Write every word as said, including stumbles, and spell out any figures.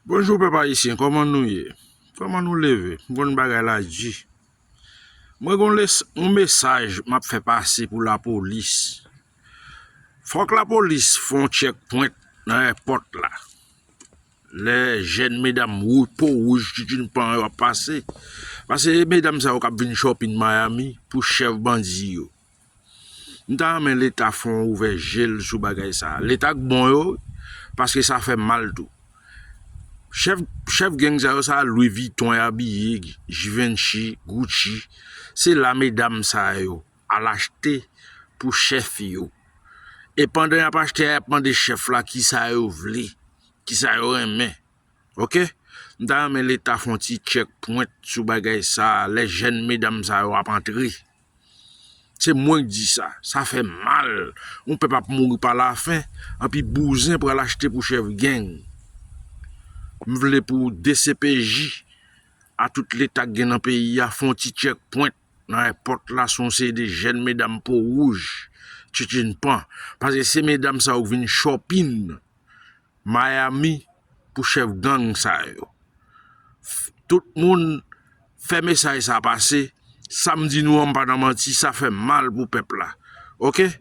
Bonjou pèp ayisyen, kòman nou ye? Kòman nou leve? M konn bagay la di. Mwen gon les, yon mesaj m ap fè pase pou lapolis. Fòk lapolis fè yon checkpoint nan èpòt la. Lè jèn medam wou-, po wouj, tchitchinpan yo ap pase. Paske medam sa yo k ap vin shopping Miami pou chèf bandi yo. M ta renmen Leta fè yon ouvè je l sou bagay sa. Leta k bon yo, paske sa fè mal tou. Chèf, chèf gang sa yo, sa Louis Vuitton y abiye, Givenchy, Gucci. Se la medam sa yo al achte pou chèf yo. E pandan y ap achte a, y ap mande chèf la kisa yo vle, kisa yo renmen. Oke? M ta renmen Leta fè yon ti checkpoint sou bagay sa, lè jèn medam sa yo ap antre. Se mwen k di sa. Sa fè mal. Yon pèp ap mouri pa lafen, anpi bouzen pral achte pou chèf gang. M vle pou D C P J a tout Leta k gen nan peyi a fè yon ti checkpoint nan èpòt la, se yon seri de jèn medam po wouj, tchitchinpan. Paske se medam sa yo k vin shopping Miami pou chèf gang sa yo. F-, tout moun fè mesaj sa pase. Sa m di nou an, m pa nan manti, sa fè mal pou pèp la. Oke?